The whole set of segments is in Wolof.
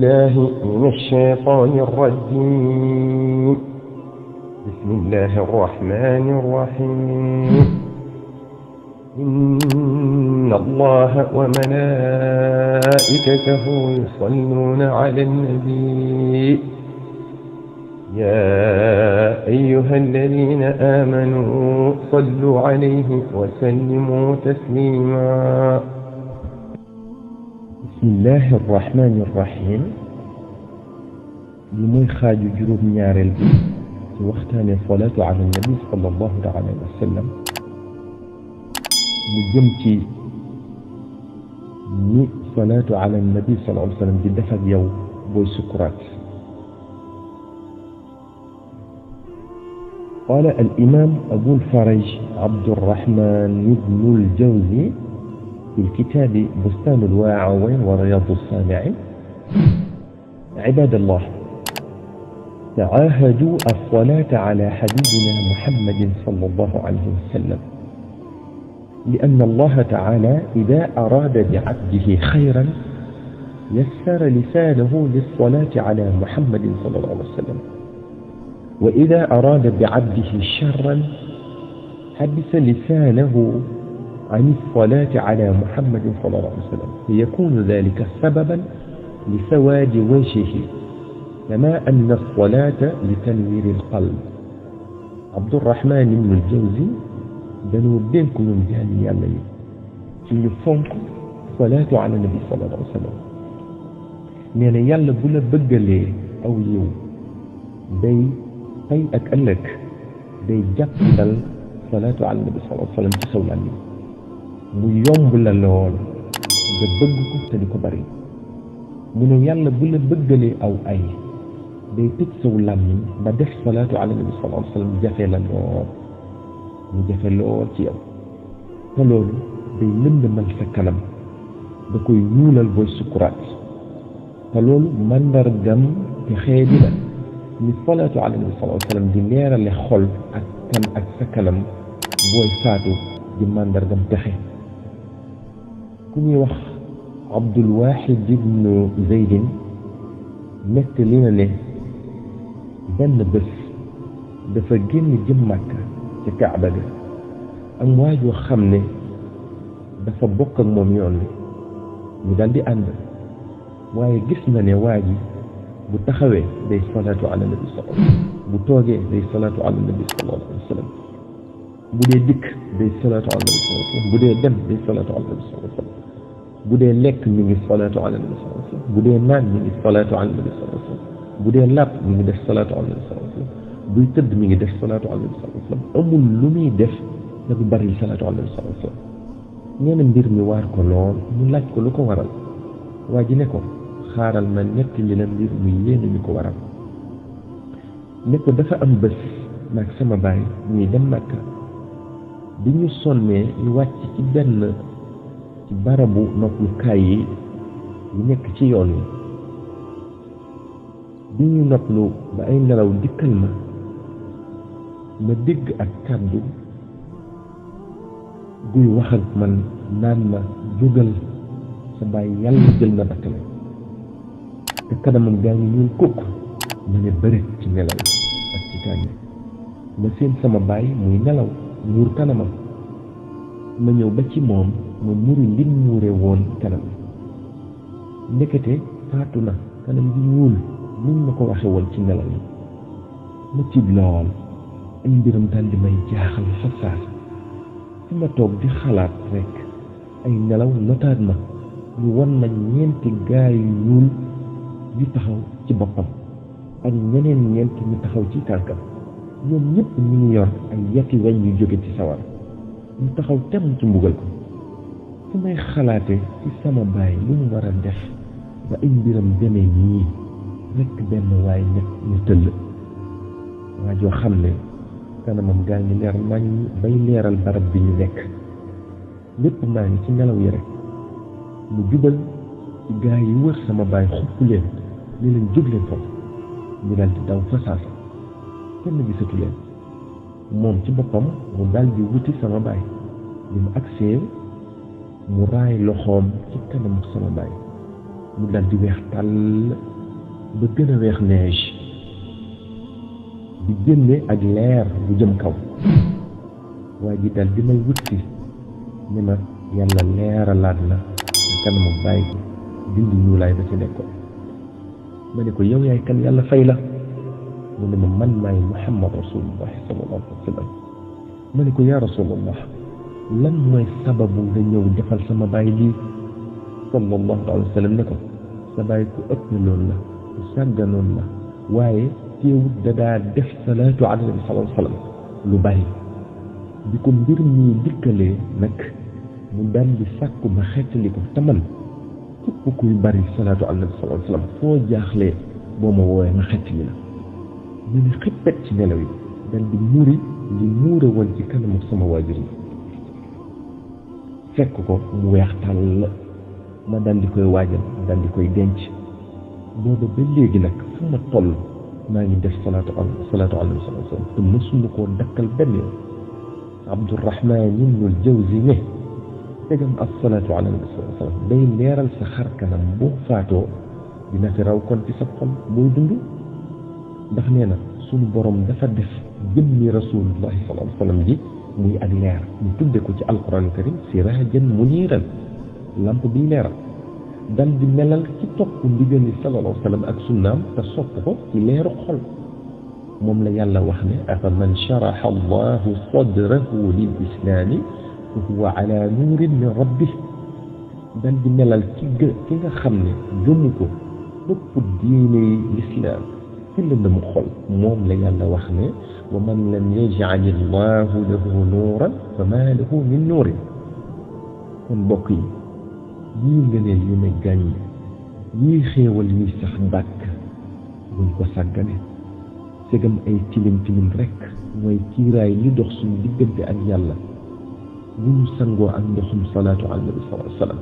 بالله من الشيطان الرجيم. بسم الله الرحمن الرحيم. إن الله وملائكته يصلون على النبي يا أيها الذين آمنوا صلوا عليه وسلموا تسليما. بسم الله الرحمن الرحيم. لموي خاجو جروب ñaarel bi ci waxtane salatu ala nabi sallallahu alayhi wa sallam mu jëm ci ni salatu ala nabi sallallahu alayhi wa sallam di def ak yow boy sukrat. قال الإمام أبو الفرج عبد الرحمن بن الجوزي في الكتاب بستان الواعظين ورياض الصالحين: عباد الله، تعاهدوا الصلاة على حبيبنا محمد صلى الله عليه وسلم، لأن الله تعالى إذا أراد بعبده خيرا يسر لسانه للصلاة على محمد صلى الله عليه وسلم، وإذا أراد بعبده شرا حبس لسانه عن الصلاة على محمد صلى الله عليه وسلم، فيكون ذلك سببا لسواد وجهه، كما أن الصلاة لتنوير القلب. عبد الرحمن بن الجوزي بنو دينكم من جاني يالله في فونك صلاة على النبي صلى الله عليه وسلم. نينا يالله بولا بغالي أو يو day tay ak ëllëg day jàppandal salaatu ala nabi sallallahu alayhi wa sallam ci saw làmmiñ mu yomb la lool nga bëgg ko te di ko bari. mu ne yàlla bu la bëggalee aw ay day tëj saw làmmiñ ba def salaatu ala nabi sallallahu alayhi wa sallam jafe la lool, mu jafe lool ci yow. te loolu day lëndëmal sa kanam, da koy ñuulal booy sukuraat. te loolu mandargam te xeedi la ni salaatu ala nabi sallallahu alayhi wa sallam di leerale xol ak sa kanam booy faatu di mandargam texe. ku ñuy wax Abdul Wahid ibnu Zaydin nett li na ne benn bés dafa génn jëm Màkka ci Kaaba ga am waajoo xam ne dafa bokk ak moom yoon wi ñu dal di ànd, waaye gis na ne waa ji bu taxawee day salaatu ala nabi sallallahu alayhi wa sallam, bu toogee day salaatu ala nabi sallallahu alayhi wa sallam, bu dee dikk day salaatu ala nabi sallallahu alayhi wa sallam, bu dee dem day salaatu ala nabi sallallahu alayhi wa sallam, bu dee lekk mi ngi salaatu ala nabi sallallahu alayhi wa sallam, bu dee naan mi ngi salaatu ala nabi sallallahu alayhi wa sallam, bu dee làpp mi ngi def salaatu ala nabi sallallahu alayhi wa sallam, buy tëdd mi ngi def salaatu ala nabi sallallahu alayhi wa sallam. amul lu muy def da du bari salaatu ala nabi sallallahu alayhi wa sallam. nee na mbir mi waar ko lool, mu laaj ko lu ko waral. waa ji ne ko xaaral ma nekk li la mbir muy yéene ñu ko waral. ne ko dafa am bés maag sama baay ñuy dem Makka, bi ñu sonnee ñu wàcc ci benn ci barabu noppalukaay yi nekk ci yoon wi. bi ñu noppalu ba ay nelaw dikkal ma dégg ak kàddu guy wax ak man naan ma jógal, sa baay yàlla jël na bakkale. te kanamam gaa ngi ñuul kukk. ma ne bërit ci nelaw ak ci tànn ma seen sama baay muy nelaw muur kanamam. ma ñëw ba ci moom ma muri lim muure woon kanam. ndekete faatu na, kanam bi ñuul niñ ma ko waxe woon ci nelaw yi. ma tiit lool, ay mbiram daal di may jaaxal fa saasa. fi ma toog di xalaat rek ay nelaw notaat ma ñu won ma ñeenti gaay yu ñuul yu taxaw ci boppam ak ñeneen ñeent ñu taxaw ci tànkam. ñoom ñëpp ñu ngi yor ay yati weñ yu jóge ci sawar, ñu taxaw temm ci mbugal ko. fu may xalaate ci sama baay lu mu war a def ba ay mbiram demee nii rekk benn waay ñu tëll. waa joo xam ne kanamam gaa ngi leer nañ bay leeral barab bi ñu nekk. lépp maa ngi ci nelaw yi rek mu jubal ci gaa yi wër sama baay xupp leen ni leen jóg leen foofu. ñu dal di daw fa saasa, kenn gisatu leen. moom ci boppam mu dal di wuti sama baay. bi mu agsee mu raay loxoom ci kanam sama baay mu dal di weex tàll ba gën a weex neige di génne ak leer bu jëm kaw waa ji daal di may wut si ni ma yàlla leeralaat na sa kanamu bàyyi ko dindi ñuulaay ba ci nekkoon ma ne ko yow yaay kan yàlla fay la mu ne ma man maay Muhammad rasulullah sallallahu alayhi wa sallam ma ne ko yaa rasulullah lan mooy sababu nga ñëw defal sama baay lii sallallahu alayhi wa sallam ne ko sa baay ku ëpp loolu la ku sàgganoon la waaye teewut da daa def salaatu ala nabi sallallahu alayhi wa sallam lu bari bi ko mbir mi dikkalee nag mu dal di sàkku ma xettali ko te man képp kuy bari salaatu ala nabi sallallahu alayhi wa sallam foo jaaxlee boo ma woowee ma xettali la ñu ne xippet ci nelaw yi dal di muri li muure woon ci kanamu sama waajur yi fekk ko mu weex tàll ma dal di koy waajal dal di koy denc booba ba léegi nag fu ma toll maa ngi def salaatu ala nabi sallallahu alayhi wa sallam te mësuma koo dakkal benn yoon Abdurahmaan ibnul Jawzi ne tegam as-salaatu ala nabi sallallahu alayhi wa sallam day leeral sa xar kanam boo faatoo dina fi raw kon ci sa xol booy dund ndax nee na suñu borom dafa def jëmmi rasulullahi sallallahu alayhi wa sallam ji muy ak leer ñu tudde ko ci alquran karim siraajan muniiran lamp biy leeral dal di melal ci topp ndigali sallallahu alayhi wa sallam ak sunnaam te sopp ko ci leeru xol moom la yàlla wax ne afa man sharaha allahu sadrahu lil islaami fa huwa ala nuurin min rabbih dal di melal ki nga xam ne gëmu ko bëpp diine lislaam ci lëndëmu xol moom la yàlla wax ne wa man lam yaj'al allahu lahu nuuran fa maa lahu min nuurin kon mbokk yi yii ngëneel yu ne gàññ yii xéewal yuy sax dàkk buñ ko sàggane segam ay tilim tilim rekk mooy kiiraay li dox suñu diggante ak yàlla bu ñu sangoo ak ndoxum salaatu ala nabi sallallahu alayhi wa sallam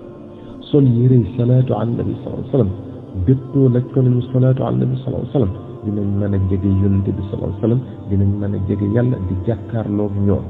sol yërey salaatu ala nabi sallallahu alayhi wa sallam béttoo laj ko nañu salaatu ala nabi sallallahu alayhi wa sallam dinañ mën a jege yonente bi sallallahu alayhi wa sallam dinañ mën a jege yàlla di jàkkaarloog ñoom